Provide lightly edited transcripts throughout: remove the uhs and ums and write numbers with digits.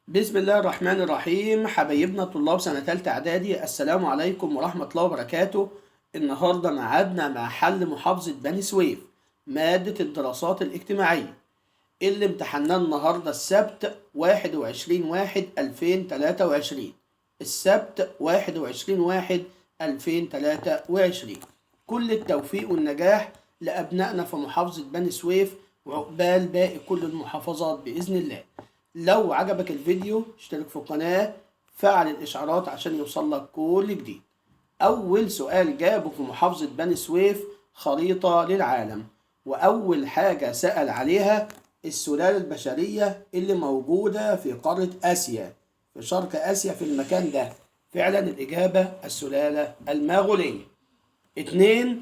بسم الله الرحمن الرحيم. حبايبنا طلاب سنة تالتة إعدادي، السلام عليكم ورحمة الله وبركاته. النهاردة ميعادنا مع حل محافظة بني سويف، مادة الدراسات الاجتماعية، اللي امتحناه النهاردة السبت 21/1/2023. السبت 21/1/2023. كل التوفيق والنجاح لأبنائنا في محافظة بني سويف، وعقبال باقي كل المحافظات بإذن الله. لو عجبك الفيديو اشترك في القناة، فعل الإشعارات عشان يوصلك كل جديد. أول سؤال جابه في محافظة بني سويف خريطة للعالم، وأول حاجة سأل عليها السلالة البشرية اللي موجودة في قارة آسيا، في شرق آسيا في المكان ده. فعلا الإجابة السلالة المغولية. 2،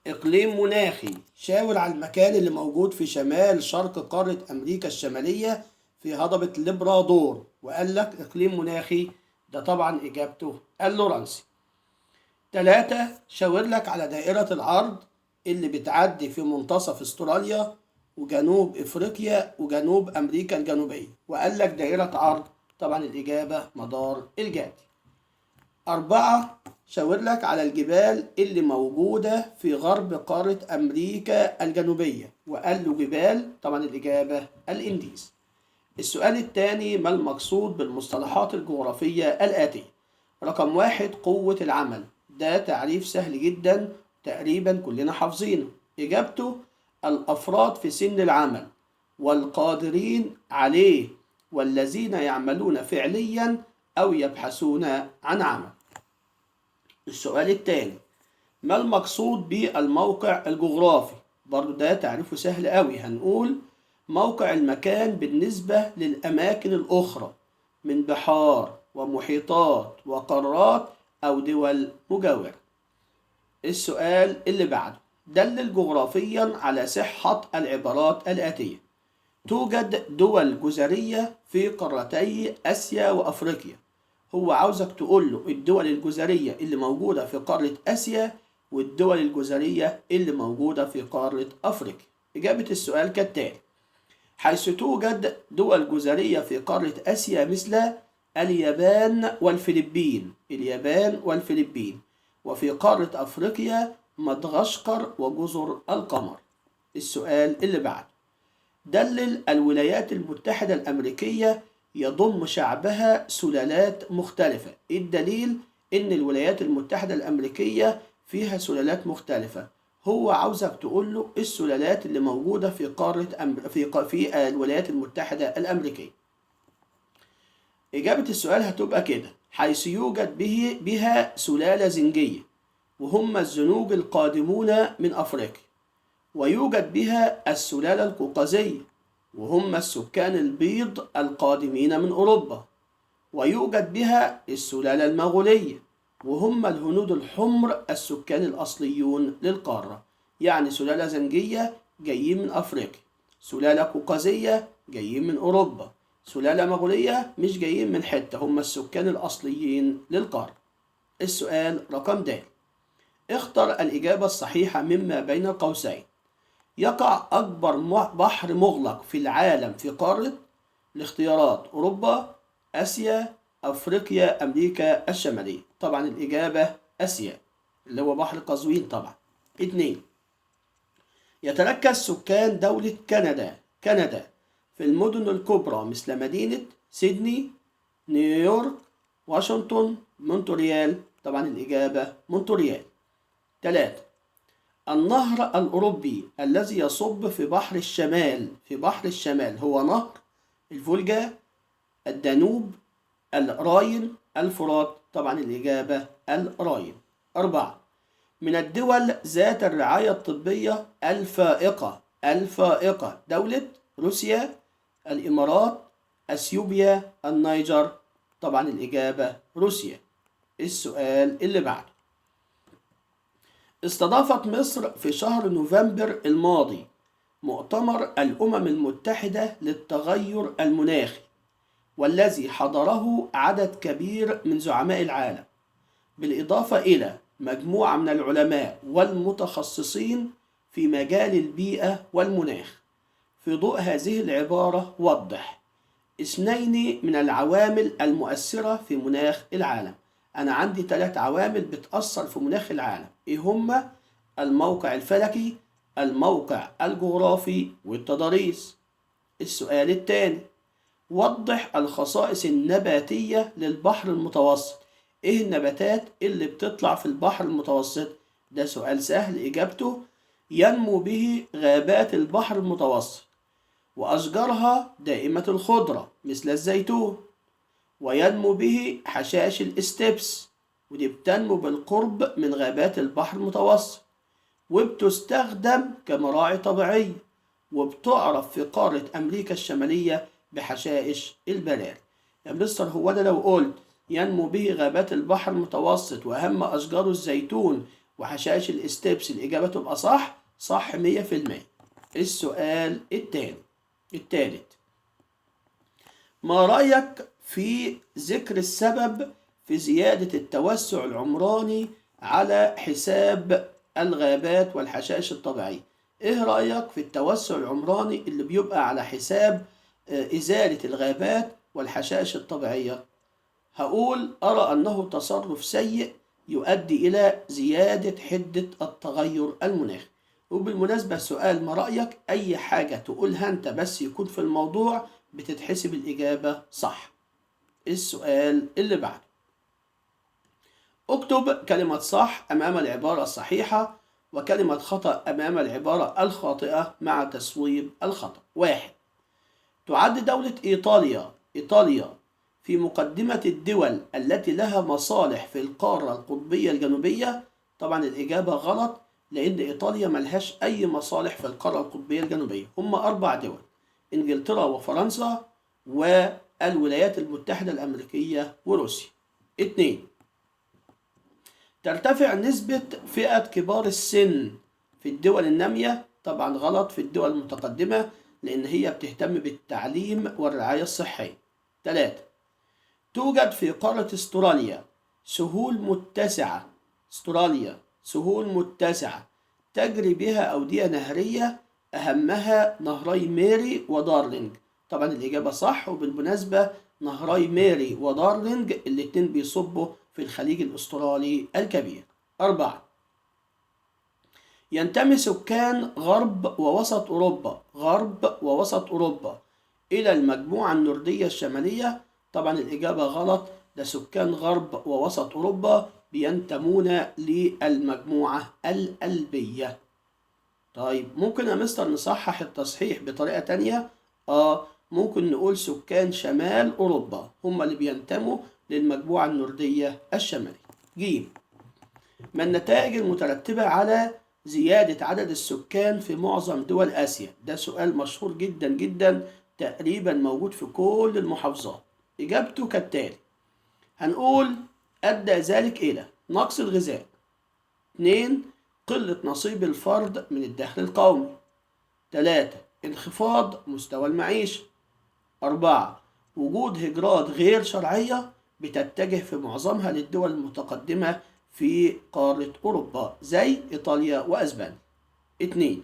إقليم مناخي، شاور على المكان اللي موجود في شمال شرق قارة أمريكا الشمالية في هضبة لبرادور، وقال لك إقليم مناخي، ده طبعا إجابته اللورنسي. 3، شاور لك على دائرة العرض اللي بتعدي في منتصف استراليا وجنوب إفريقيا وجنوب أمريكا الجنوبية، وقال لك دائرة عرض، طبعا الإجابة مدار الجدي. 4، شاور لك على الجبال اللي موجودة في غرب قارة أمريكا الجنوبية، وقال له جبال، طبعا الإجابة الإنديز. السؤال الثاني، ما المقصود بالمصطلحات الجغرافية الآتية؟ رقم 1، قوة العمل، ده تعريف سهل جدا تقريبا كلنا حافظينه. إجابته الأفراد في سن العمل والقادرين عليه والذين يعملون فعليا أو يبحثون عن عمل. السؤال الثاني، ما المقصود بالموقع الجغرافي؟ برضو ده تعريفه سهل قوي، هنقول موقع المكان بالنسبة للأماكن الأخرى من بحار ومحيطات وقارات أو دول مجاورة. السؤال اللي بعده، دلل جغرافيا على صحة العبارات الآتية. توجد دول جزرية في قارتي آسيا وأفريقيا. هو عاوزك تقول له الدول الجزرية اللي موجودة في قارة آسيا والدول الجزرية اللي موجودة في قارة أفريقيا. إجابة السؤال كالتالي: حيث توجد دول جزرية في قارة آسيا مثل اليابان والفلبين، اليابان والفلبين، وفي قارة أفريقيا مدغشقر وجزر القمر. السؤال اللي بعده، دلل الولايات المتحدة الأمريكية يضم شعبها سلالات مختلفة. الدليل إن الولايات المتحدة الأمريكية فيها سلالات مختلفة. هو عاوزك تقول له السلالات اللي موجودة في قارة في الولايات المتحدة الأمريكية. إجابة السؤال هتبقى كده: حيث يوجد بها سلالة زنجية وهم الزنوج القادمون من أفريقيا، ويوجد بها السلالة القوقازية وهم السكان البيض القادمين من أوروبا، ويوجد بها السلالة المغولية وهم الهنود الحمر السكان الأصليون للقارة. يعني سلالة زنجية جايين من أفريقيا، سلالة قوقازية جايين من أوروبا، سلالة مغولية مش جايين من حتة، هم السكان الأصليين للقارة. السؤال رقم د، اختر الإجابة الصحيحة مما بين القوسين. يقع أكبر بحر مغلق في العالم في قارة، الاختيارات أوروبا، آسيا، أفريقيا، أمريكا الشمالية. طبعا الإجابة آسيا اللي هو بحر قزوين. طبعا. 2، يتركز سكان دولة كندا في المدن الكبرى مثل مدينة سيدني، نيويورك، واشنطن، مونتريال. طبعا الإجابة مونتريال. 3، النهر الأوروبي الذي يصب في بحر الشمال، في بحر الشمال هو نهر الفولجا، الدانوب، الراين، الفرات. طبعا الإجابة الراين. 4، من الدول ذات الرعاية الطبية الفائقة، الفائقة دولة روسيا، الإمارات، أثيوبيا، النيجر. طبعا الإجابة روسيا. السؤال اللي بعده، استضافت مصر في شهر نوفمبر الماضي مؤتمر الأمم المتحدة للتغير المناخي، والذي حضره عدد كبير من زعماء العالم، بالإضافة إلى مجموعة من العلماء والمتخصصين في مجال البيئة والمناخ. في ضوء هذه العبارة وضح اثنين من العوامل المؤثرة في مناخ العالم. أنا عندي 3 عوامل بتأثر في مناخ العالم، إيه هما؟ الموقع الفلكي، الموقع الجغرافي، والتضاريس. السؤال الثاني: وضح الخصائص النباتية للبحر المتوسط. إيه النباتات اللي بتطلع في البحر المتوسط؟ ده سؤال سهل، إجابته ينمو به غابات البحر المتوسط، وأشجارها دائمة الخضرة مثل الزيتون، وينمو به حشائش الاستبس، ودي بتنمو بالقرب من غابات البحر المتوسط، وبتستخدم كمراعي طبيعية، وبتعرف في قارة أمريكا الشمالية بحشائش البراري. يا مستر هو أنا لو قلت ينمو به غابات البحر المتوسط وأهم أشجاره الزيتون وحشائش الاستبس، الإجابة تبقى صح؟ صح 100%. السؤال الثالث: ما رأيك في ذكر السبب في زيادة التوسع العمراني على حساب الغابات والحشائش الطبيعية؟ إيه رأيك في التوسع العمراني اللي بيبقى على حساب إزالة الغابات والحشائش الطبيعية؟ هقول أرى أنه تصرف سيء يؤدي إلى زيادة حدة التغير المناخي. وبالمناسبة سؤال ما رأيك، أي حاجة تقولها أنت بس يكون في الموضوع بتتحسب الإجابة صح. السؤال اللي بعده: اكتب كلمة صح أمام العبارة الصحيحة وكلمة خطأ أمام العبارة الخاطئة مع تصويب الخطأ. 1. تعد دولة إيطاليا في مقدمة الدول التي لها مصالح في القارة القطبية الجنوبية. طبعا الإجابة غلط، لأن إيطاليا ملهاش أي مصالح في القارة القطبية الجنوبية. هم 4 دول: إنجلترا وفرنسا والولايات المتحدة الأمريكية وروسيا. 2. ترتفع نسبة فئة كبار السن في الدول النامية. طبعا غلط، في الدول المتقدمة، لأن هي بتهتم بالتعليم والرعاية الصحية. 3. توجد في قارة استراليا سهول متسعة، استراليا سهول متسعة تجري بها أودية نهرية أهمها نهري ميري ودارلينج. طبعا الإجابة صح، وبالمناسبة نهري ميري ودارلينج الاتنين بيصبوا في الخليج الأسترالي الكبير. 4. ينتمي سكان غرب ووسط أوروبا، غرب ووسط أوروبا إلى المجموعة النوردية الشمالية. طبعا الإجابة غلط، ده سكان غرب ووسط أوروبا بينتمون للمجموعة الألبية. طيب ممكن يا مستر نصحح التصحيح بطريقة تانية؟ ممكن نقول سكان شمال أوروبا هم اللي بينتموا للمجموعة النوردية الشمالية. ج. ما النتائج المترتبة على زيادة عدد السكان في معظم دول آسيا؟ ده سؤال مشهور جدا جدا، تقريبا موجود في كل المحافظات. إجابته كالتالي: هنقول أدى ذلك إلى نقص الغذاء، 2 قلة نصيب الفرد من الدخل القومي، 3 انخفاض مستوى المعيشة، 4 وجود هجرات غير شرعية بتتجه في معظمها للدول المتقدمة في قارة أوروبا زي إيطاليا وأسبانيا. 2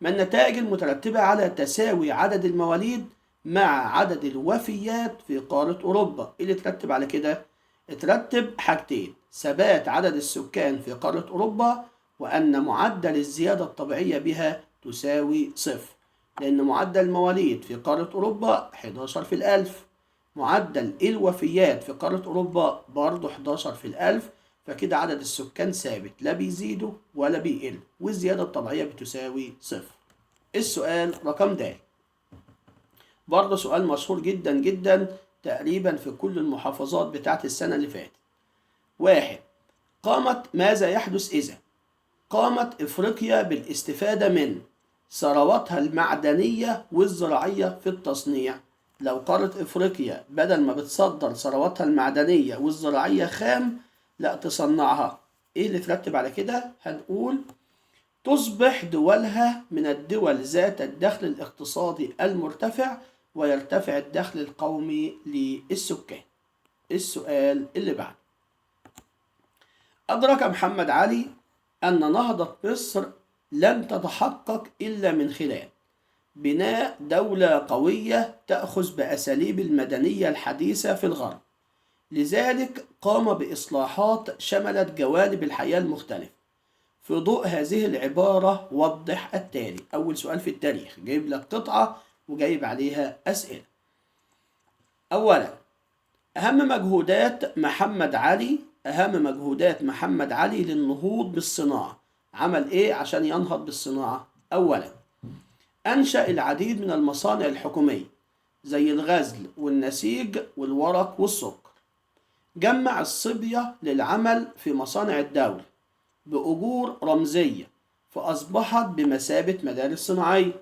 ما النتائج المترتبة على تساوي عدد المواليد مع عدد الوفيات في قارة أوروبا؟ إيه اللي ترتب على كده؟ اترتب حاجتين: ثبات عدد السكان في قارة أوروبا، وأن معدل الزيادة الطبيعية بها تساوي 0، لأن معدل المواليد في قارة أوروبا 11 في الألف، معدل الوفيات في قارة أوروبا برضه 11 في الألف، فكده عدد السكان ثابت لا بيزيدوا ولا بيقل، والزيادة الطبيعية بتساوي 0. السؤال رقم د برضه سؤال مشهور جدا جدا تقريبا في كل المحافظات بتاعت السنة اللي فاتت. 1 قامت ماذا يحدث إذا قامت إفريقيا بالاستفادة من ثرواتها المعدنية والزراعية في التصنيع؟ لو قارة إفريقيا بدل ما بتصدر ثرواتها المعدنية والزراعية خام، لا تصنعها، إيه اللي ترتب على كده؟ هنقول تصبح دولها من الدول ذات الدخل الاقتصادي المرتفع ويرتفع الدخل القومي للسكان. السؤال اللي بعده: أدرك محمد علي أن نهضة مصر لن تتحقق إلا من خلال بناء دولة قوية تأخذ بأساليب المدنية الحديثة في الغرب، لذلك قام بإصلاحات شملت جوانب الحياة المختلفة. في ضوء هذه العبارة وضح التالي. أول سؤال في التاريخ، جايب لك قطعة وجايب عليها أسئلة. أولا، أهم مجهودات محمد علي، أهم مجهودات محمد علي للنهوض بالصناعة. عمل إيه عشان ينهض بالصناعة؟ أولا، أنشأ العديد من المصانع الحكومية زي الغزل والنسيج والورق والسكر. جمع الصبية للعمل في مصانع الدولة بأجور رمزية فأصبحت بمثابة مدارس صناعية.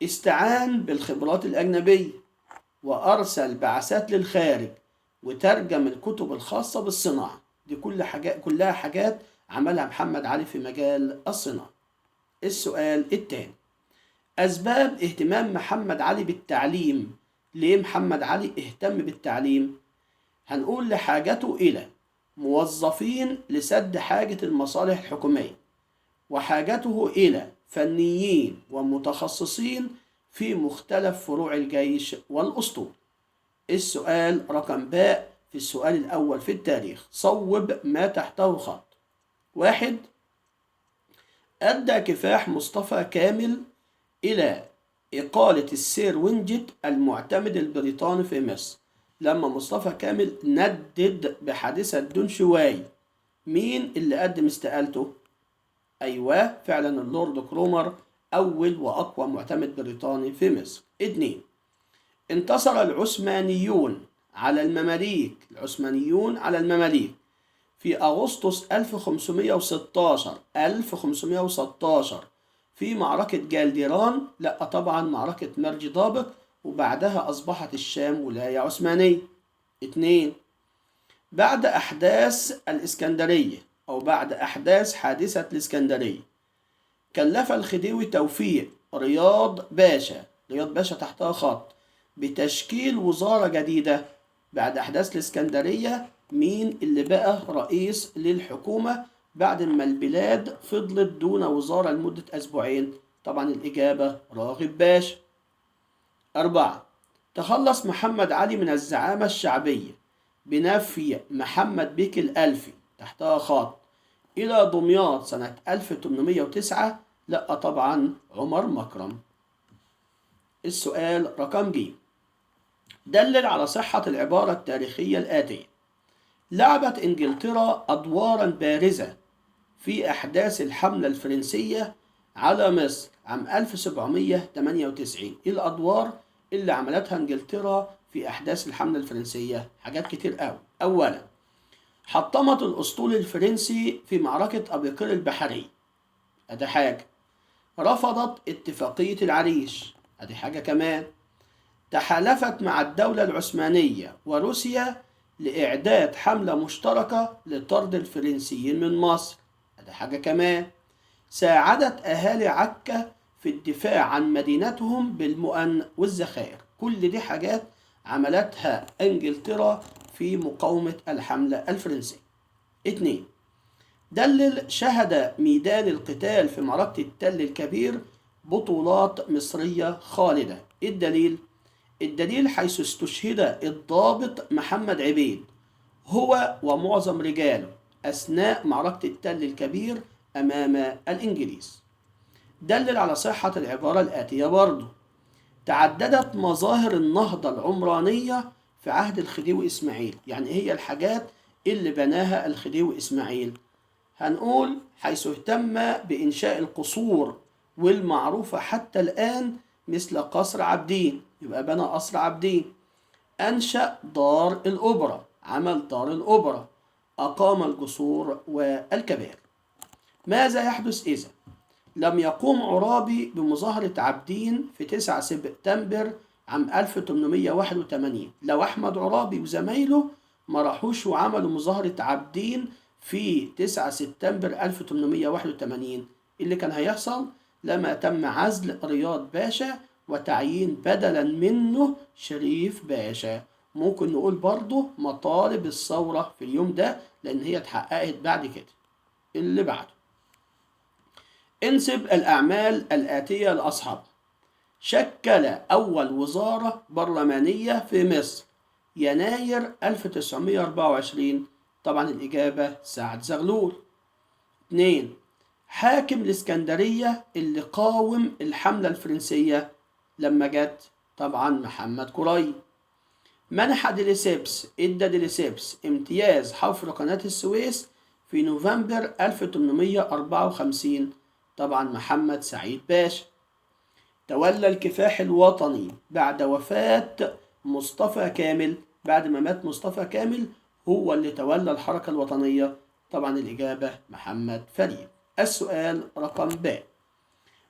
استعان بالخبرات الأجنبية وأرسل بعثات للخارج وترجم الكتب الخاصة بالصناعة. دي كل حاجة، كلها حاجات عملها محمد علي في مجال الصناعة. السؤال الثاني، أسباب اهتمام محمد علي بالتعليم. ليه محمد علي اهتم بالتعليم؟ هنقول لحاجته إلى موظفين لسد حاجة المصالح الحكومية، وحاجته إلى فنيين ومتخصصين في مختلف فروع الجيش والأسطول. السؤال رقم باء في السؤال الأول في التاريخ، صوب ما تحته خط. 1، أدى كفاح مصطفى كامل إلى إقالة السير وينجت المعتمد البريطاني في مصر. لما مصطفى كامل ندد بحادثة دنشواي، مين اللي قدم استقالته؟ أيوة فعلا اللورد كرومر، أول وأقوى معتمد بريطاني في مصر. 2، انتصر العثمانيون على المماليك، العثمانيون على المماليك في أغسطس 1516، 1516 في معركة جالديران، لا طبعا معركة مرج دابق، وبعدها أصبحت الشام ولاية عثمانية. 2، بعد أحداث الإسكندرية أو بعد أحداث حادثة الإسكندرية، كلف الخديوي توفيق رياض باشا، رياض باشا تحتها خط، بتشكيل وزارة جديدة. بعد أحداث الإسكندرية مين اللي بقى رئيس للحكومة بعد ما البلاد فضلت دون وزارة لمدة أسبوعين؟ طبعا الإجابة راغب باشا. 4، تخلص محمد علي من الزعامة الشعبية بنفي محمد بيك الألفي تحتها خط إلى دمياط سنة 1809، لا طبعا عمر مكرم. السؤال رقم ج، دلل على صحة العبارة التاريخية الآتية: لعبت إنجلترا أدوارا بارزة في أحداث الحملة الفرنسية على مصر عام 1798. إيه الأدوار اللي عملتها إنجلترا في أحداث الحملة الفرنسية؟ حاجات كتير قوي. أولا، حطمت الأسطول الفرنسي في معركة أبي قير البحرية، أدي حاجة. رفضت اتفاقية العريش، أدي حاجة كمان. تحالفت مع الدولة العثمانية وروسيا لإعداد حملة مشتركة لطرد الفرنسيين من مصر، أدي حاجة كمان. ساعدت أهالي عكا في الدفاع عن مدينتهم بالمؤن والذخائر. كل دي حاجات عملتها إنجلترا في مقاومة الحملة الفرنسية. 2، دلل شهد ميدان القتال في معركة التل الكبير بطولات مصرية خالدة. إيه الدليل؟ الدليل حيث استشهد الضابط محمد عبيد هو ومعظم رجاله أثناء معركة التل الكبير أمام الإنجليز. دلل على صحة العبارة الآتية برضو: تعددت مظاهر النهضة العمرانية في عهد الخديوي إسماعيل. يعني هي الحاجات اللي بناها الخديوي إسماعيل. هنقول حيث اهتم بإنشاء القصور والمعروفة حتى الآن مثل قصر عابدين، يبقى بنى قصر عابدين. أنشأ دار الأوبرا، عمل دار الأوبرا، أقام الجسور والكباري. ماذا يحدث إذا لم يقوم عرابي بمظاهرة عابدين في 9 سبتمبر عام 1881؟ لو أحمد عرابي وزمايله ما راحوش وعملوا مظاهرة عابدين في 9 سبتمبر 1881، اللي كان هيحصل لما تم عزل رياض باشا وتعيين بدلا منه شريف باشا. ممكن نقول برضه مطالب الثورة في اليوم ده لأن هي اتحققت بعد كده. اللي بعده، انسب الأعمال الآتية لأصحابها. شكل أول وزارة برلمانية في مصر يناير 1924؟ طبعا الإجابة سعد زغلول. 2. حاكم الإسكندرية اللي قاوم الحملة الفرنسية لما جت؟ طبعا محمد كري. منح ديليسيبس، ادى ديليسيبس امتياز حفر قناة السويس في نوفمبر 1854؟ طبعا محمد سعيد باشا. تولى الكفاح الوطني بعد وفاة مصطفى كامل، بعد ما مات مصطفى كامل هو اللي تولى الحركة الوطنية؟ طبعا الإجابة محمد فريد. السؤال رقم ب،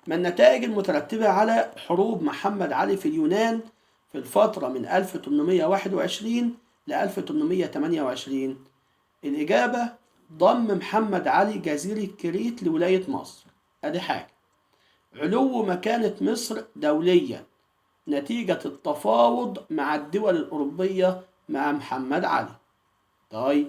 ما النتائج المترتبة على حروب محمد علي في اليونان في الفترة من 1821 ل 1828؟ الإجابة ضم محمد علي جزيرة كريت لولاية مصر، أدي حاجة. علو مكانة مصر دوليا نتيجة التفاوض مع الدول الأوروبية مع محمد علي. طيب،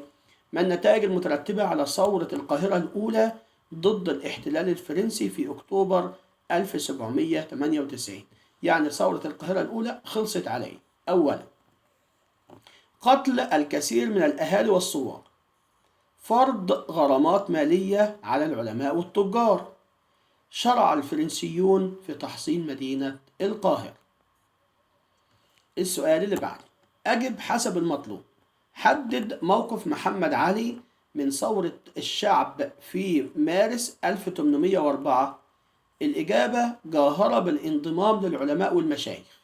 ما النتائج المترتبة على ثورة القاهرة الأولى ضد الاحتلال الفرنسي في أكتوبر 1798؟ يعني ثورة القاهرة الأولى خلصت عليه. أولا، قتل الكثير من الأهالي والثوار، فرض غرامات مالية على العلماء والتجار، شرع الفرنسيون في تحصين مدينة القاهرة. السؤال اللي بعده، أجب حسب المطلوب. حدد موقف محمد علي من ثورة الشعب في مارس 1804. الإجابة جاهر بالانضمام للعلماء والمشايخ،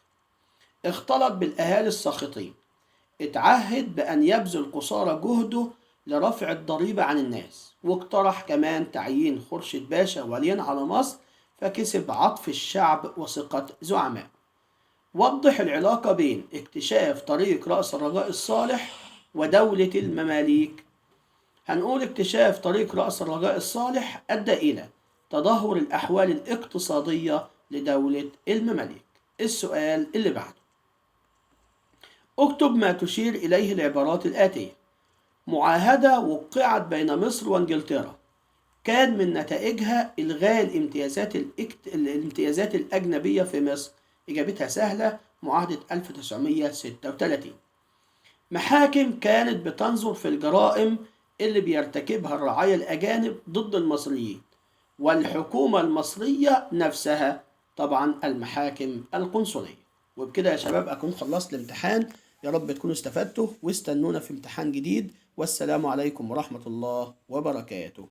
اختلط بالأهالي الساخطين، اتعهد بأن يبذل قصارى جهده لرفع الضريبة عن الناس، واقترح كمان تعيين خورشيد باشا وليا على مصر، فكسب عطف الشعب وثقة زعماء. وضح العلاقة بين اكتشاف طريق رأس الرجاء الصالح ودولة المماليك. هنقول اكتشاف طريق رأس الرجاء الصالح أدى إلى تدهور الأحوال الاقتصادية لدولة المماليك. السؤال اللي بعده، اكتب ما تشير إليه العبارات الآتية. معاهدة وقعت بين مصر وانجلترا كان من نتائجها إلغاء الامتيازات الأجنبية في مصر. إجابتها سهلة، معاهدة 1936. محاكم كانت بتنظر في الجرائم اللي بيرتكبها الرعايا الأجانب ضد المصريين والحكومة المصرية نفسها، طبعا المحاكم القنصلية. وبكده يا شباب أكون خلصت الامتحان، يا رب تكونوا استفدتوا، واستنونا في امتحان جديد، والسلام عليكم ورحمة الله وبركاته.